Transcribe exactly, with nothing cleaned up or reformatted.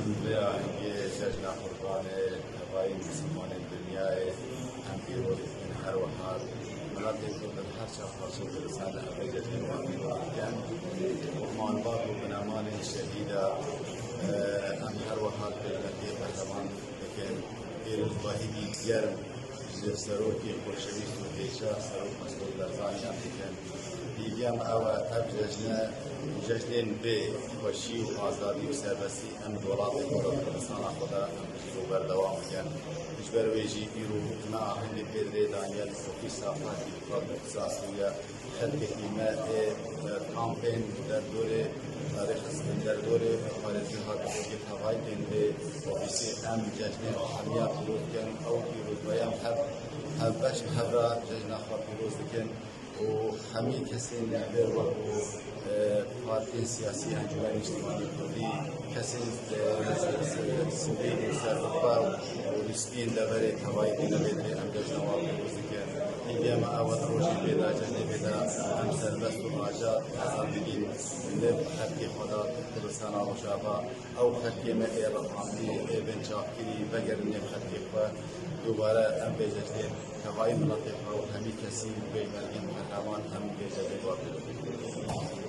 Vê ahengê Cejna Qurbanê tevayî misilmanên dinyayê em pîroz dikin, her wiha miletên Kurd li her çar parçeyê Kurdistanê em vê cejnê wan pîroz dikin. Malbat û binemalên şehîda, e, em her wiha hurmetê qehreman dikin. Pîrozbahî germ ji serokê xweşewîst û hêja Serok Mesûd Barzanî em dikin. Hêviya me ew e, ev cejne, cejnên bi xweşî û azadî û serbestî em di welatê xwe de, Kurdistana xwe de em bijîn û berdewam bikin. Ji ber wê jî îro me ahengê pê dê daniye li Ofîsa Xwedî Xwedî Sasûye. Xelkekî me ê, e, kampên derdorê, tarîxistin derdorê parêzgeha Dihokê tevayî tên vê ofîsê em cejnê hemiya pîroz dikin. Ew pîrozbahiya em hev, hevbeş bi hev re cejna xwe pîroz dikin û hemî kesên li vê wek û, e, partiyên siyasî, Encûmenê Niştimanî Kurdî, kesên, e, sivîl û serbixwe û lîspiyên deverê tevayî têne vê derê em cejna wan pîroz dikin. Hêviya me ew e, di rojê pê de, cejnê pê de em serbest û azad, azad bibîn. Li xelkê xwe de, Kurdistana Rojava, ew xelkê me ê rifandî, ê bin çavkirî, vegerin nêv xelkê xwe. Dubare em vê cejnê tevayî miletê xwe û hemî kesî û pêşmergên qehreman em vê cejnê wan pîroz dikin.